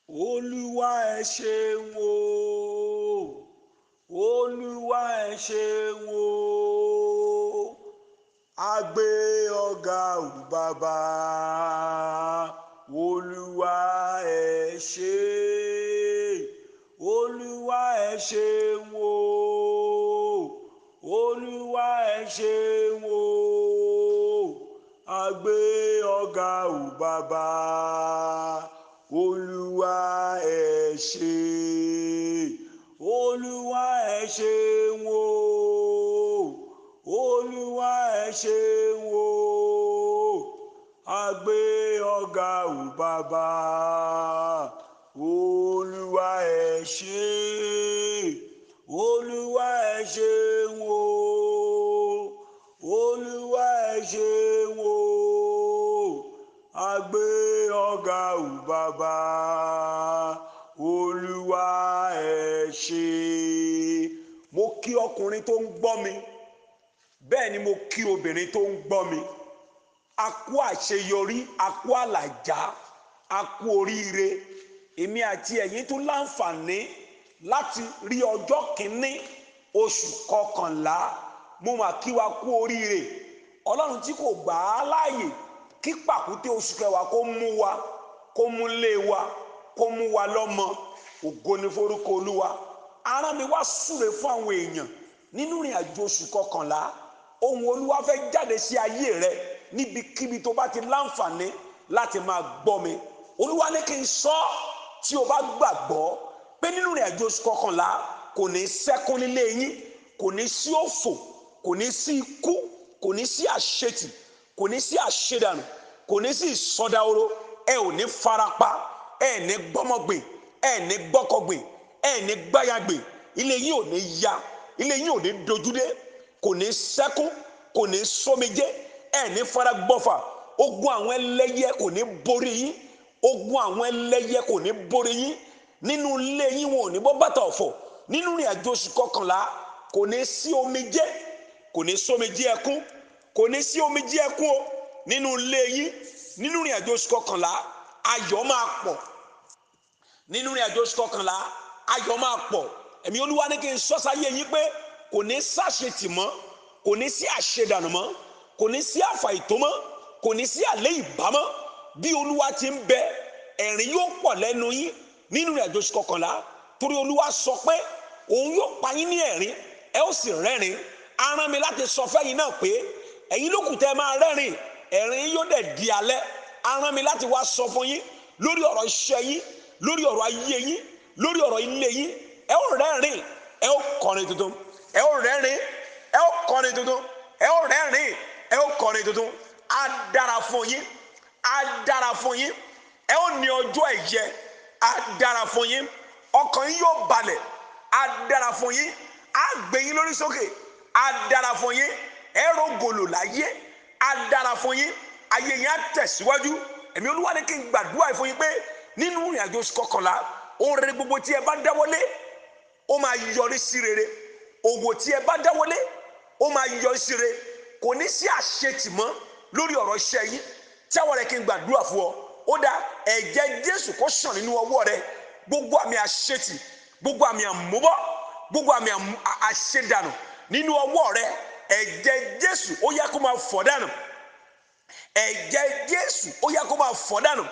Olúwa ẹ ṣeun o, Olúwa ẹ ṣeun o, a gbé ọ̀gá ò bàbá. Olúwa ẹ ṣé, Olúwa ẹ ṣeun o, Olúwa ẹ ṣeun o, a gbé ọ̀gá ò bàbá. Olúwa ẹ ṣé, Olúwa ẹ ṣeun o, Olúwa ẹ ṣeun o, a gbé ọ̀gá ò bàbá. Olúwa ẹ ṣé, Olúwa ẹ ṣeun o, Olúwa ẹ ṣeun o, a gbé ọ̀gá ò bàbá. Olúwa ẹ ṣé. Mo kí ọkùnrin tó ń gbọ́ mi, bẹ́ẹ̀ ni mo kí obìnrin tó ń gbọ́ mi. A kú àṣeyọrí, a kú àlàjá, a kú oríire. Èmi àti ẹ̀yin tún láǹfààní láti rí ọjọ́ kìíní oṣù kọkànlá. Mo mà kí wa kú oríire. Ọlọ́run tí kò gbà á láàyè kí pàkúté oṣù kẹwàá kó mú wa, kó mú lé wa, kó mú wa lọ́mọ. Ògo ni forúkọ Olúwa. Arán mi wá súre fún àwọn èèyàn nínú ìrìn àjò oṣù kọkànlá. Ohun Olúwa fẹ́ jáde sí ayé rẹ níbikíbi tó bá ti láǹfààní láti máa gbọ́ mi. Olúwa ní kí n sọ tí o bá gbàgbọ́ pé nínú ìrìn àjò oṣù kọkànlá kò ní sẹ́kún nílé yín, kò ní sí òfò, kò ní sí ikú, kò ní sí àṣetì, kò ní sí àṣedànù, kò ní sí ìsọdahoro. Ẹ ò ní farapa, ẹ ní gbọ́mọgbìn, ẹ ní gbọ́kọgbìn, ẹ ní gbáyagbìn. Ilé yín ò ní ya, ilé yín ò ní dojúdé, kò ní sẹ́kún, kò ní sómijé, ẹ ní fara gbọ́fà. Ogun àwọn ẹlẹ́yẹ kò ní borí yín, ogun àwọn ẹlẹ́yẹ kò ní borí yín. Nínú ilé yín wọn ò ní bọ́ bàtà ọ̀fọ̀. Nínú ìrìn àjò oṣù kọkànlá kò ní sí omijé, kò ní sómijé ẹkún, kò ní sí omijé ẹkún o. Nínú ilé yín, nínú ìrìn àjò oṣù kọkànlá, ayọ̀ máa pọ̀. Nínú ìrìn àjò oṣù kọkànlá, ayọ̀ máa pọ̀. Ẹ̀mí Olúwa ní kí n sọ sáyé yín pé kò ní sàṣetì mọ́, kò ní sí àṣedànù mọ́, kò ní sí àfàìtó mọ́, kò ní sí àlẹ́ ìbá mọ́. Bí Olúwa ti ń bẹ, ẹ̀rín yóò pọ̀ lẹ́nu yín nínú ìrìn àjò oṣù kọkànlá, torí Olúwa sọ pé òun yóò pa yín ní ẹ̀rín, ẹ ó sì rẹ́rìn. A rán mi láti sọ fẹ́yìn náà pé ẹ̀yin ló kù tẹ́ máa rẹ́rìn, ẹ̀rín yóò dẹ̀ di alẹ́. A rán mi láti wá sọ fún yín lórí ọ̀rọ̀ iṣẹ́ yín, lórí ọ̀rọ̀ ayé yín, lórí ọ̀rọ̀ ilé yín. Ẹ ó rẹ́rìn, ẹ ó kọrin tuntun, ẹ ó rẹ́rìn, ẹ ó kọrin tuntun, ẹ ó rẹ́rìn, ẹ ó kọrin tuntun. Á dára fún yín, á dára fún yín. Ẹ ó ní ọjọ́ ẹ̀yẹ, á dára fún yín. Ọkàn yín yóò balẹ̀, á dára fún yín. Á gbé yín lórí sókè, á dára fún yín. Ẹ rògòlò láyé, á dára fún yín. Ayé yín á tẹ̀síwájú. Ẹ̀mí Olúwa ní kí n gbàdúrà fún yín pé nínú ìrìn àjò oṣù kọkànlá, ohun rere gbogbo tí ẹ bá dáwọ́lé ó máa yọrí sí rere. Òwò tí ẹ bá dáwọ́lé ó máa yọrí sí rere. Kò ní sí àṣetì mọ́ lórí ọ̀rọ̀ iṣẹ́ yín. Tí àwọn rẹ kí n gbàdúrà fún ọ, ó dá ẹ̀jẹ̀ Jésù kó ṣàn nínú ọwọ́ rẹ. Gbogbo àmì àṣetì, gbogbo àmì àmúbọ́, gbogbo àmì àṣedànù nínú ọwọ́ rẹ, ẹ̀jẹ̀ Jésù ó yá kó máa fọ̀ dànù. Ẹ̀jẹ̀ Jésù ó yá kó máa fọ̀ dànù.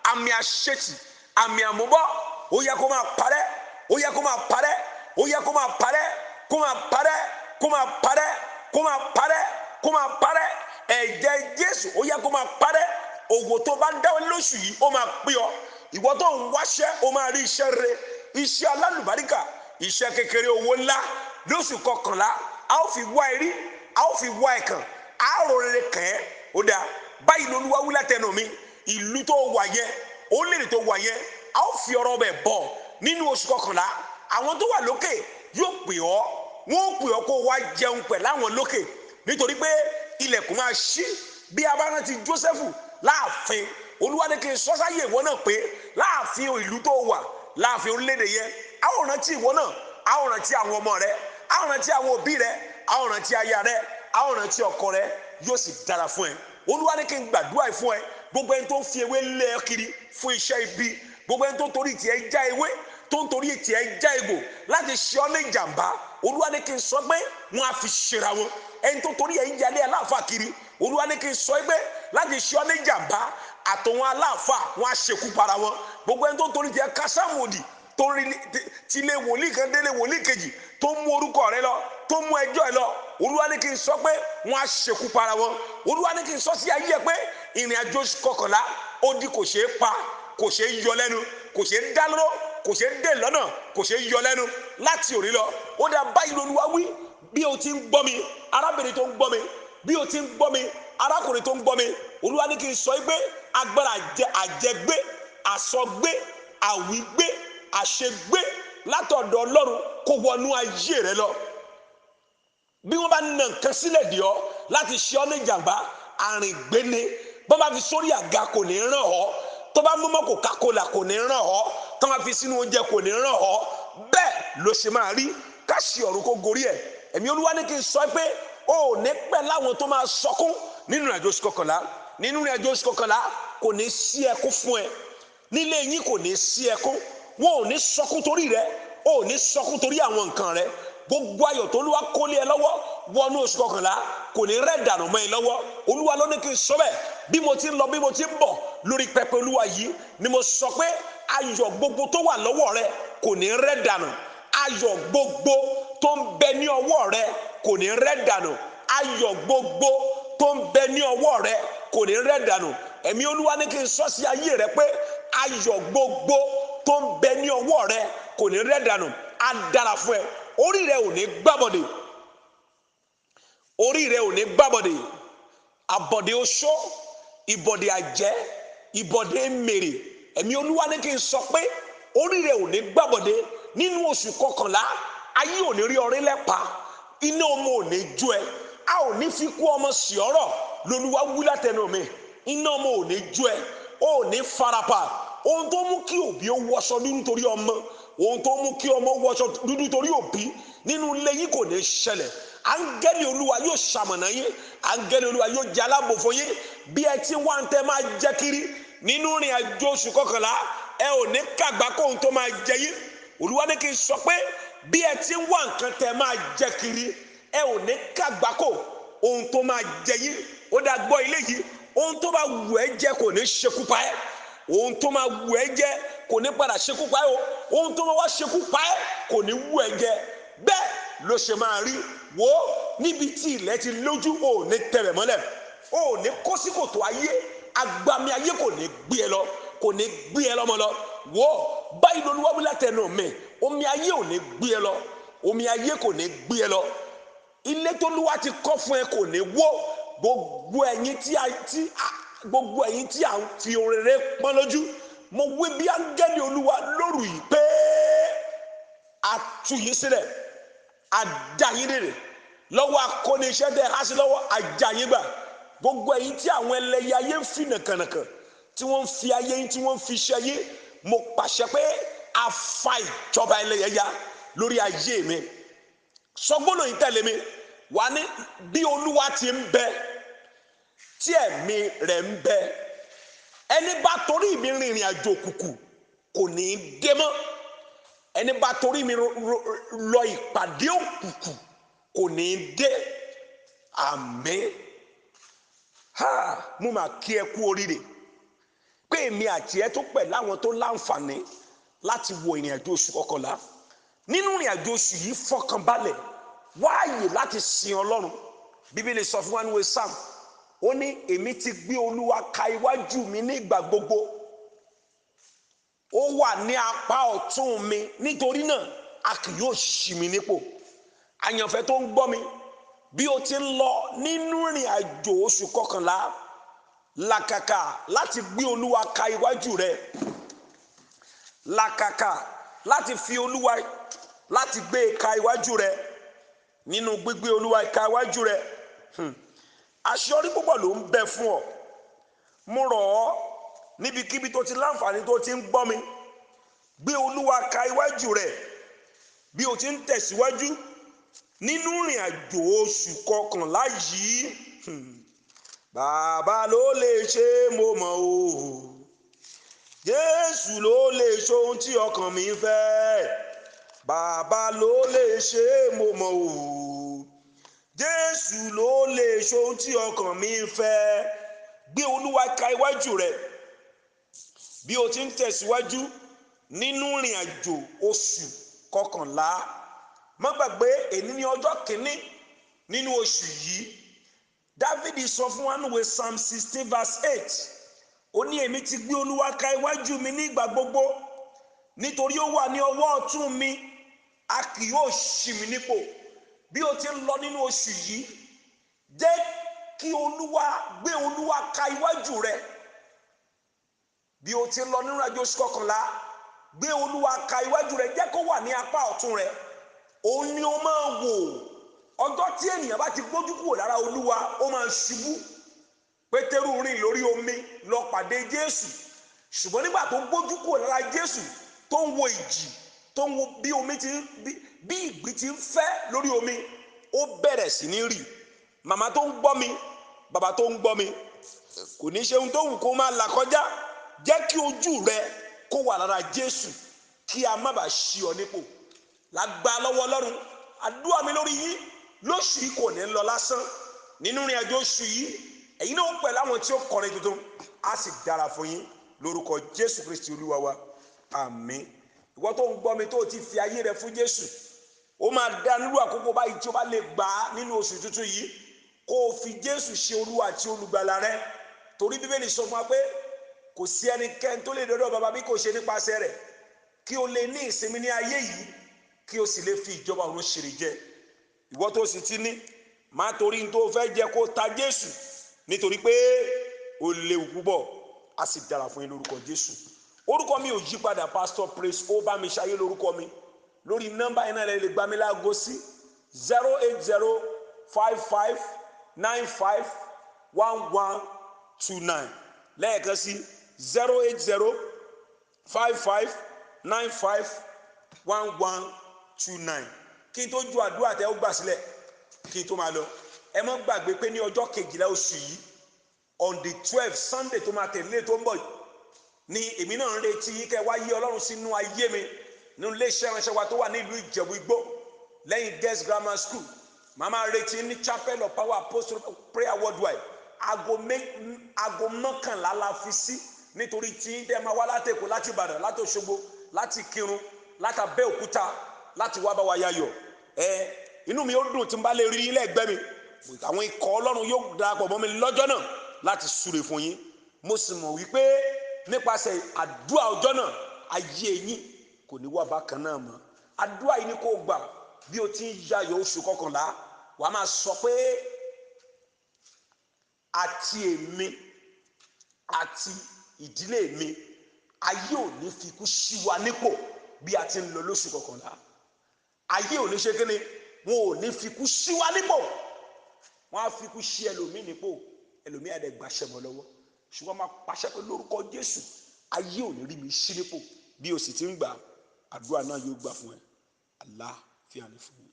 Àmì àṣetì, àmì àmúbọ́, ó yá kó máa parẹ́, ó yá kó máa parẹ́, ó yá kó máa parẹ́, kó máa parẹ́, kó máa parẹ́, kó máa parẹ́, kó máa parẹ́. Ẹ̀jẹ̀ Jésù ó yá kó máa parẹ́. Òwò tó bá dáwọ́ lóṣù yìí ó máa pé ọ. Ìwọ tó ń wáṣẹ́ ó máa rí iṣẹ́ rere, iṣẹ́ alálùbáríkà, iṣẹ́ kékeré, owó ńlá. Lóṣù kọkànlá a ó fi wá erí, a ó fi wá ẹ̀kàn, a ó rò rere kàn ẹ́. Ó dáa, báyìí lolúwa wí látẹnu mi. Ìlú tó wà yẹn, orílẹ̀-èdè tó wà yẹn, a ó fi ọ̀rọ̀ bẹ̀ bọ̀ nínú oṣù kọkànlá. Àwọn tó wà lókè yóò pè ọ́, wọ́n ó pè ọ́ kó wá jẹun pẹ̀lú àwọn lókè, nítorí pé ilẹ̀kùn máa ṣí. Bí a bá rántí Jósẹ́fù láàfin, Olúwa ní kí n sọ sáyé ìwọ náà pé láàfin ìlú tó wà, láàfin orílẹ̀-èdè yẹn, a ó rántí ìwọ náà, a ó rántí àwọn ọmọ rẹ, a ó rántí àwọn òbí rẹ, a ó rántí aya rẹ, a ó rántí ọkọ rẹ, yóò sì dára fún ẹ. Olúwa ní kí n gbàdúrà fún ẹ. Gbogbo ẹni tó ń fi ewé lé ẹ kiri fún iṣẹ́ ibi, Gbogbo ẹni tó ń torí tiẹ̀ já ewé, tó ń torí tiẹ̀ já egbò láti ṣe ọ́ ní ìjàmbá, Olúwa ní kí n sọ pé wọ́n á fi ṣera wọn. Ẹni tó torí ẹ̀ ń jalè aláàfáà kiri, Olúwa ní kí n sọ pé láti ṣe ọ́ ní ìjàmbá, àtòwọn aláàfáà wọ́n á ṣekú para wọn. Gbogbo ẹni tó torí tiẹ̀ kásámù òdì, torí tilé wòlíì kan délé wòlíì kejì, tó mú orúkọ rẹ lọ, tó mú ẹjọ́ ẹ lọ, Olúwa ní kí n sọ pé wọ́n á ṣekú para wọn. Olúwa ní kí n sọ sí ayé ẹ pé ìrìn àjò oṣù kọkànlá ó di kò ṣeé pa, kò ṣeé yọ lẹ́nu, kò ṣeé dá lóró, kò ṣeé dè lọ́nà, kò ṣeé yọ lẹ́nu láti òní lọ. Ó dá báyìí lOlúwa wí. Bí o ti ń gbọ́ mi, arábìnrin tó ń gbọ́ mi, bí o ti ń gbọ́ mi, arákùnrin tó ń gbọ́ mi, Olúwa ní kí n sọ pé agbára àjẹgbé, àsọgbé, àwígbé, àṣegbé látọ̀dọ̀ Ọlọ́run kó wọnú ayé rẹ lọ. Bí wọ́n bá nà nǹkan sílẹ̀ dì ọ́ láti ṣe ọ́ ní ìjàmbá, àrìngbéni, bọ́n bá fi sórí àga kò ní ràn ọ́, tó bá mú mọ́ Coca-Cola kò ní ràn ọ́, tó bá fi sínú oúnjẹ kò ní ràn ọ́. Bẹ́ẹ̀ ló ṣe máa rí. Káṣí ọ̀run kó gorí ẹ̀. Ẹ̀mí Olúwa ní kí n sọ pé o ò ní pẹ́ láwọn tó máa sọkún nínú ìrìnàjò oṣù kọkànlá. Nínú ìrìnàjò oṣù kọkànlá kò ní sí ẹkún fún ẹ. Nílé yín kò ní sí ẹkún. Wọn ò ní sọkún torí rẹ, o ò ní sọkún torí àwọn nǹkan rẹ. Gbogbo ayọ̀ tó Olúwa kó lé ẹ lọ́wọ́ wọnú oṣù kọkànlá kò ní rẹ̀ dànù mọ́ ẹ lọ́wọ́. Olúwa ló ní kí n sọ bẹ́ẹ̀. Bí mo ti ń lọ, bí mo ti ń bọ̀ lórí pẹpẹ Olúwa yìí ni mo sọ pé ayọ̀ gbogbo tó wà lọ́wọ́ rẹ kò ní rẹ̀ dànù. Ayọ̀ gbogbo tó ń bẹ ní ọwọ́ rẹ kò ní rẹ̀ dànù. Ayọ̀ gbogbo tó ń bẹ ní ọwọ́ rẹ kò ní rẹ̀ dànù. Ẹ̀mí Olúwa ní kí n sọ sí ayé rẹ pé ayọ̀ gbogbo tó ń bẹ ní ọwọ́ rẹ kò ní rẹ̀ dànù. Á dára fún ẹ. Orí rẹ ò ní gbàbọ̀dè. Orí rẹ ò ní gbàbọ̀dè. Àbọ̀dè oṣó, ìbọ̀dè àjẹ́, ìbọ̀dè mèrè. Ẹ̀mí Olúwa ní kí n sọ pé orí rẹ ò ní gbàbọ̀dè. Nínú oṣù kọkànlá, ayé ò ní rí ọrí lẹ́pa, iná ọmọ ò ní jó ẹ, a ò ní fi kú ọmọ sí ọ̀rọ̀ lOlúwa wí látẹnu mi. Iná ọmọ ò ní jó ẹ, ò ní farapa. Ohun tó mú kí òbí ó wọṣọ dúdú torí ọmọ, ohun tó mú kí ọmọ wọṣọ dúdú torí òbí nínú ilé yín kò ní ṣẹlẹ̀. Áńgẹ́lì Olúwa yóò ṣamọ̀nà yín, áńgẹ́lì Olúwa yóò jẹ́ aláàbò fún yín. Bí ẹ ti wá ń tẹ́ máa jẹ́ kiri nínú ìrìn àjò oṣù kọkànlá, ẹ ò ní kàgbá kóhun tó máa jẹ yín. Olúwa ní kí n sọ pé bí ẹ ti ń wá nǹkan tẹ́ máa jẹ kiri, ẹ ò ní kàgbákò ohun tó máa jẹ yín. Ó dá gbọ́ ilé yìí, ohun tó bá wù ẹ́ jẹ kò ní ṣekú pa ẹ́. Ohun tó máa wù ẹ́ jẹ kò ní padà ṣekú pa ẹ́ o. Ohun tó máa wá ṣekú pa ẹ́ kò ní wù ẹ́ jẹ. Bẹ́ẹ̀ ló ṣe máa rí. Wo níbi tí ilẹ̀ ti lójú, ò ní tẹ̀rẹ̀ mọ́lẹ̀, ò ní kó sí kòtò ayé, agbami ayé kò ní gbé ẹ lọ, kò ní gbé ẹ lọ́mọ lọ. Wo báyìí lOlúwa wí látẹnu mi, omi ayé ò ní gbé ẹ lọ, omi ayé kò ní gbé ẹ lọ. Ilé t'Olúwa ti kọ́ fún ẹ kò ní wó. Gbogbo ẹ̀yin tí a ń fi ohun rere pọ́n lójú, mo wí bí áńgẹ́lì Olúwa lóru yìí pé a tú yín sílẹ̀, a dá yín dèrè lọ́wọ́ akọni iṣẹ́ tẹ́ ẹ há sí lọ́wọ́, a já yín gbà. Gbogbo ẹ̀yin tí àwọn ẹlẹ́yẹ ayé ń fi nàkànàkàn, tí wọ́n ń fi ayé yín, tí wọ́n ń fi iṣẹ́ yín, mo pàṣẹ pé a fa ìjọba ẹlẹ́yẹ ya lórí ayé mi. Sọ gbólóhùn yìí tẹ̀lé mi, wà ní bí Olúwa ti ń bẹ, tí ẹ̀mí rẹ̀ ń bẹ, ẹni bá torí mi rìnrìn àjò òkùnkùn kò ní í dé mọ́. Ẹni bá torí mi lọ ìpàdé òkùnkùn kò ní í dé. Àmín. Ha, mo máa kí ẹ kú oríire pé èmi àti ẹ tó pẹ̀ láwọn tó láǹfààní láti wo ìrìn àjò oṣù kọkànlá. Nínú ìrìn àjò oṣù yìí, fọkànbalẹ̀, wáàyè láti sin Ọlọ́run. Bíbélì sọ fún wa níwèé Sáàmù, ó ní èmi ti gbé Olúwa ka iwájú mi nígbà gbogbo, ó wà ní apá ọ̀tún mi, nítorí náà a kì yóò ṣì mí nípò. Àyànfẹ́ tó ń gbọ́ mi, bí o ti ń lọ nínú ìrìn àjò oṣù kọkànlá, làkàkà láti gbé Olúwa ka iwájú rẹ, làkàkà láti fi Olúwa láti gbé ka iwájú rẹ, nínú gbígbé Olúwa ka iwájú rẹ, àṣeyọrí púpọ̀ ló ń bẹ fún ọ. Mo rọ̀ ọ́ níbikíbi tó ti láǹfààní tó ti ń gbọ́ mi, gbé Olúwa ka iwájú rẹ bí o ti ń tẹ̀síwájú nínú ìrìn àjò oṣù kọkànlá yìí. Bàbá ló lè ṣe, mo mọ̀ o, Jésù ló lè ṣe ohun tí ọkàn mi fẹ́. Bàbá ló lè ṣe é, mo mọ̀ o. Jésù ló lè ṣe ohun tí ọkàn mi fẹ́. Gbé Olúwa ka iwájú rẹ bí o ti ń tẹ̀síwájú nínú ìrìn àjò oṣù kọkànlá. Má gbàgbé, èní ní ọjọ́ kìíní nínú oṣù yìí. Dávidi sọ fún wa nínú Psalm 16 verse 8, ó ní, "Èmi ti gbé Olúwa ka iwájú mi ní ìgbà gbogbo, nítorí ó wà ní ọwọ́ ọ̀tún mi, a kì yóò ṣì mí nípò." Bí o ti ń lọ nínú oṣù yìí, jẹ́ kí Olúwa gbé Olúwa ka iwájú rẹ. Bí o ti ń lọ nínú àjò oṣù kọkànlá, gbé Olúwa ka iwájú rẹ, jẹ́ kó wà ní apá ọ̀tún rẹ. Òun ni ó máa wò. Ọjọ́ tí ènìyàn bá ti gbójú kúrò lára Olúwa, ó máa ṣubú. Pétérù rìn lórí omi lọ pàdé Jésù, ṣùgbọ́n nígbà tó gbójú kúrò lára Jésù, tó ń wo ìjì, tó ń wo bí omi ti bí ìgbì ti ń fẹ́ lórí omi, ó bẹ̀rẹ̀ sí ní rì. Màmá tó ń gbọ́ mi, bàbá tó ń gbọ́ mi, kò ní ṣe ohun tó wù kó máa là kọjá, jẹ́ kí ojú rẹ kó wà lára Jésù, kí a má bàa ṣí ọ nípò. Lágbá lọ́wọ́ Ọlọ́run, àdúrà mi lórí yín lóṣù yìí kò ní lọ lásán. Nínú ìrìn àjò oṣù yìí, ẹ̀yin náà pẹ̀lú àwọn tí ó kọrin tuntun, á sì dára fún yín lórúkọ Jésù Kristi Olúwa wa, àmín. Ìwọ tó ń gbọ́ mi, tó ti fi ayé rẹ fún Jésù, ó máa dá nírú àkókò báyìí tí o bá lè gbà á nínú oṣù tuntun yìí, kó o fi Jésù ṣe Olúwa àti olùgbàlà rẹ, torí Bíbélì sọ fún wa pé kò sí ẹnikẹ́ni tó lè dọ́dọ̀ Bàbá bí kò ṣe nípasẹ̀ rẹ̀, kí o lè ní ìsinmi ní ayé yìí, kí o sì lè fi ìjọba ọ̀run ṣèrè jẹ. Ìwọ tó sì ti ní, má torí n tó fẹ́ jẹ kó ta Jésù, nítorí pé ó léwu púpọ̀. Á sì dára fún yín lórúkọ Jésù. Orúkọ mi ò yí padà, Pastor Praise ó bá mi ṣayé lórúkọ mi. Lórí nọ́mbà yẹn náà lè gbá mi láago sí, 08055951129. Lẹ́ẹ̀kan sí, 08055951129. Kí n tó ju àdúrà tẹ́ ó gbà sílẹ̀, kí n tó máa lọ, ẹ má gbàgbé pé ní ọjọ́ 12 oṣù yìí, on the 12, Sunday tó máa tẹ̀lé tó ń bọ̀ yìí, ni èmi náà ń retí yín kẹ́ wá yí Ọlọ́run sínú ayé mi nínú iléeṣẹ́ ìránṣẹ́ wa tó wà ní ìlú Ìjẹ̀bú Igbó, lẹ́yìn Girls Grammar School. Màá máa retí ní Chapel of Power Apostle Prayer Worldwide. Aago 11 la fi sí, nítorí tí dẹ́ máa wá láti Èkó, láti Ìbàdàn, láti Òṣogbo, láti Kírun, láti Abẹ́òkúta, láti wá bá wa yayọ̀. Ẹ inú mi ó dùn tí n bá lè rí yín lẹ́gbẹ̀ẹ́ mi. Àwọn ikọ̀ Ọlọ́run yóò darapọ̀ mọ́ mi lọ́jọ́ náà láti súre fún yín. Mo sì mọ̀ wípé nípasẹ̀ àdúrà ọjọ́ náà, ayé yín kò ní wá bákan náà mọ́. Àdúrà yìí ni kò gbà bí o ti ń yayọ̀ oṣù kọkànlá. Wàá máa sọ pé, "Àti èmi àti ìdílé mi, ayé ò ní fi ikú ṣí wa nípò." Bí a ti ń lọ lóṣù kọkànlá, ayé ò ní ṣe kíni, wọn ò ní fi ikú ṣí wa nípò. Wọn á fi ikú ṣí ẹlòmíì nípò, ẹlòmíì á dẹ̀ gbàṣẹ mọ́ lọ́wọ́, ṣùgbọ́n máa pàṣẹ pé lórúkọ Jésù, ayé ò ní rí mi ṣí nípò. Bí o sì ti ń gbà, àdúrà náà yóò gbà fún ẹ. Àlàáfíà ní fún yín.